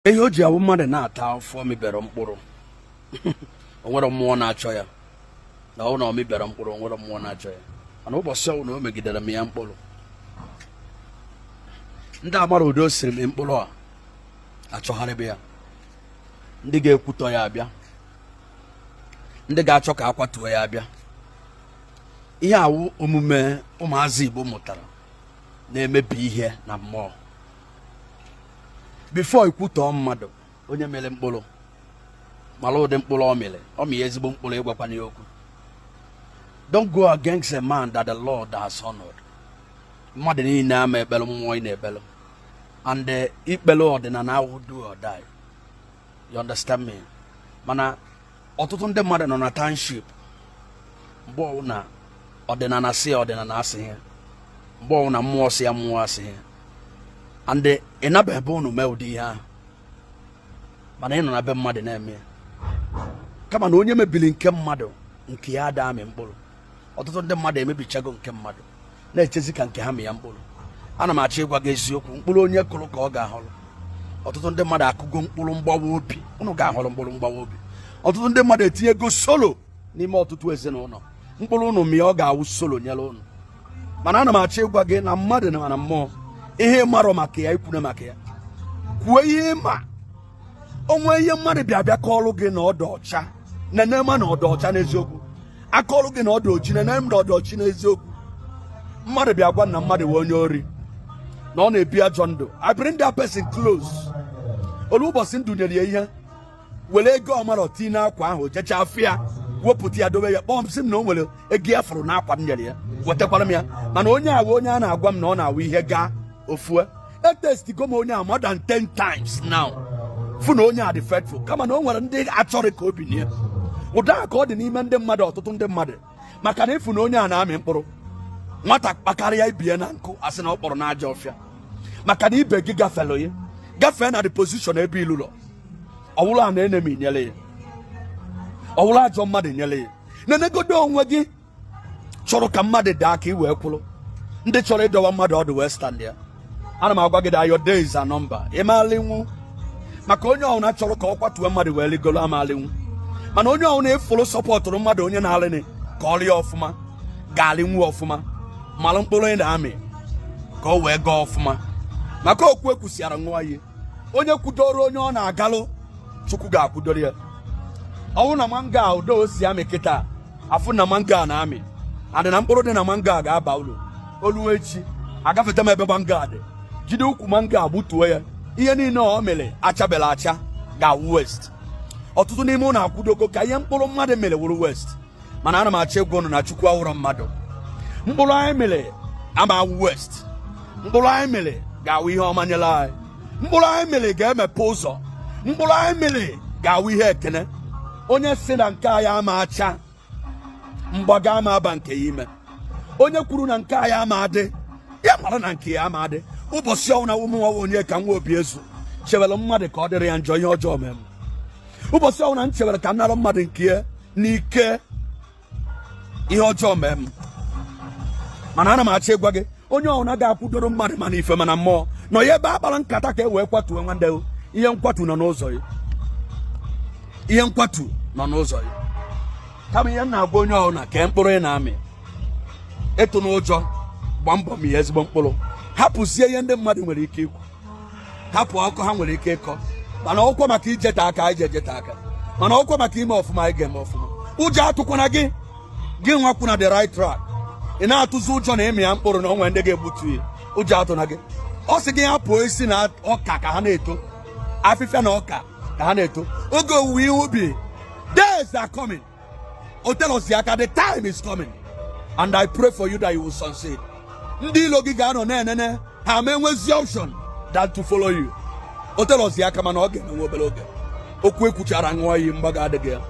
Ihe o ji awụ mmadụ na-ata afọ mibere mkpụrụ, o nwere mmụọ na-achọ ya na ọ na ọ mibere mkpụrụ, o nwere mmụọ na-achọ ya. Mana ụbọchị ọbụla o megidere m ya mkpụrụ, ndị amara ụdị o siri m mkpụrụ a achọgharịba ya, ndị ga-ekwutọ ya abịa, ndị ga-achọ ka akwatuo ya abịa. Ihe awụ omume ụmụazị Igbo mụtara na-emebi ihe na mmụọ. Before ikwutọọ mmadụ onye mere mkpụrụ, mara ụdị mkpụrụ ọ mịrị. Ọ mị ezigbo mkpụrụ, ịgwakwana ya okwu. Don't go against a man that the Lord has honored. Mmadụ niile ama ekpere mmụọ ị na-ekpere, and ikpere ọdịnala ahụ, do or die, you understand me? Mana ọtụtụ ndị mmadụ nọ na township, mgbe ọbụla ọdịnala si ya, ọdịnala asị ya, mgbe ọbụla mmụọ si ya, mmụọ asị ya. And ị naba ebe unu mee ụdị ihe ahụ, mana ị nọ na be mmadụ na-eme ya. Kama na onye mebiri nke mmadụ, nke ya ada amị mkpụrụ. Ọtụtụ ndị mmadụ emebichago nke mmadụ, na-echezi ka nke ha mị ya mkpụrụ. Ana m achọ ịgwa gị eziokwu: mkpụrụ onye kụrụ ka ọ ga-ahọrọ. Ọtụtụ ndị mmadụ akụgo mkpụrụ mgbawa obi, unu ga-ahọrọ mkpụrụ mgbawa obi. Ọtụtụ ndị mmadụ etinyego sorrow n'ime ọtụtụ ezinụlọ. Mkpụrụ unu mịa, ọ ga-awụ sorrow nyere unu. Mana ana m achọ ịgwa gị na mmadụ na mmụọ, ihe marọ maka ya, ikwune maka ya, kwuo ihe ịma onwe. Ihe mmadụ bịa bịa kọọlụ gị na ọdụ ọcha, nene ma na ọdụ ọcha n'eziokwu. Akọọlụ gị na ọdụ ochi, nene m na ọdụ ọchi n'eziokwu. Mmadụ bịa gwa na mmadụ wee onye ori, na ọ na-ebi ajọ ndụ, I bring that person close. Olu ụbọchị ndụ nyere ya ihe, were ego ọmarọ tinye n'akwa ahụ, jechaa afịa, wepụta ya, dobe ya, kpọọ m, sị m na o nwere ego ya fụrụ n'akwa m nyere ya, wetakwara m ya. Mana onye awụ onye a na-agwa m na ọ na-awụ ihe gaa ofue. Etestigo m onye a more than 10 times now, fụ na onye a dị faithful. Kama na o nwere ndị achọrọ ka obi nie ụda a ka ọ dị n'ime ndị mmadụ, ọtụtụ ndị mmadụ, maka na ịfụ na onye a na-amị mkpụrụ. Nwata kpakarịa ibie na nkụ, asị na ọ kpọrọ n'ajọ ọfịa, maka na ibe gị gafere ya, gafee na the position ebe ilụlọ. Ọwụrụ a na enemy nyere ya, ọwụrụ ajọ mmadụ nyere ya. Nenegodo onwe gị chọrọ ka mmadụ daa ka ị wee kwụrụ. Ndị chọrọ ịdọwa mmadụ ọdụ wee stand ya, ana m agwa gị that your days are number. Ịmalinwu maka onye ọbụla chọrọ ka ọ kwatuo mmadụ wee ligolo, amalinwu. Mana onye ọbụla efuru sọpọtụrụ mmadụ, onye na-alịnị ka ọ rịa ọfụma, ga-alịnwu ọfụma. Malụ mkpụrụ ị na-amị ka ọ wee gaa ọfụma, maka okwu ekwusịara ṅụọ iyi. Onye kwudoro onye ọ na-agalụ, Chukwu ga-akwudoro ya. Ọnwụ na mango a, udo o si amị kịta, afụ na mango a na-amị adị na mkpụrụ dị na mango a ga-aba uru. Olu echi agafeta m ebe mango a dị, jide ukwu mango a, gbutuo ya, ihe niile ọ mere achabela acha ga-awụ waste. Ọtụtụ n'ime ụnụ akwụdogo ka ihe mkpụrụ mmadụ mere wụrụ waste. Mana ana m achọ ịgwa ụnụ na Chukwu awụrọ mmadụ. Mkpụrụ anyị mere ama awụ waste. Mkpụrụ anyị mere ga-awụ ihe ọma nyere anyị. Mkpụrụ anyị mere ga-emepe ụzọ. Mkpụrụ anyị mere ga-awụ ihe ekene. Onye si na nke anyị ama acha, mgbaga ama aba nke ya ime. Onye kwuru na nke anyị ama adị, ya mara na nke ya ama adị. Ụbọchị ọnwụ na ụmụ nwa onye ka nwa obi ezu chewere mmadụ ka ọ dịrị ya njọ, ihe ọjọọ mee m. Ụbọchị ọnwụ na m chewere ka m nara mmadụ nke ya n'ike, ihe ọjọọ mee m. Mana ana m achọ ịgwa gị, onye ọbụla ga-akwụdoro mmadụ, mana ife mana mmụọ nọ ya ebe a kpara nkata ka e wee kwatuo nwanne, ihe nkwatu nọ n'ụzọ ya. Ihe nkwatu nọ n'ụzọ ya. Kama ihe m na-agwa onye ọbụla, kee mkpụrụ ị na-amị, ịtụ n'ụjọ, gba mbọ ma ihe ezigbo mkpụrụ. Hapụzie ihe ndị mmadụ nwere ike ikwu, hapụ akụkọ ha nwere ike ịkọ. Mana ọkwa maka ijete aka, anyị ji ejete aka. Mana ọkwa maka ime ọfụma, anyị ga-eme ọfụma. Ụjọ atụkwana gị, gị nwakwụ na the right track. Ị na-atụzi ụjọ na ịmị ya mkpụrụ na onwe ndị ga-egbutu ya? Ụjọ atụna gị. Ọ sị gị hapụ isi na ọka ka ha na-eto, afịfịa na ọka ka ha na-eto. Oge owuwe ihe ubi, days are coming. Otelosi aka, the time is coming, and I pray for you that you will succeed. Ndị ilo gị ga-anọ na-enene ha ma enwezi option than to follow you. Otelosi aka, mana ọ ga-emenwe obere oge. Okwu ekwuchara ṅụọ iyi, mgbaga adịghị ya.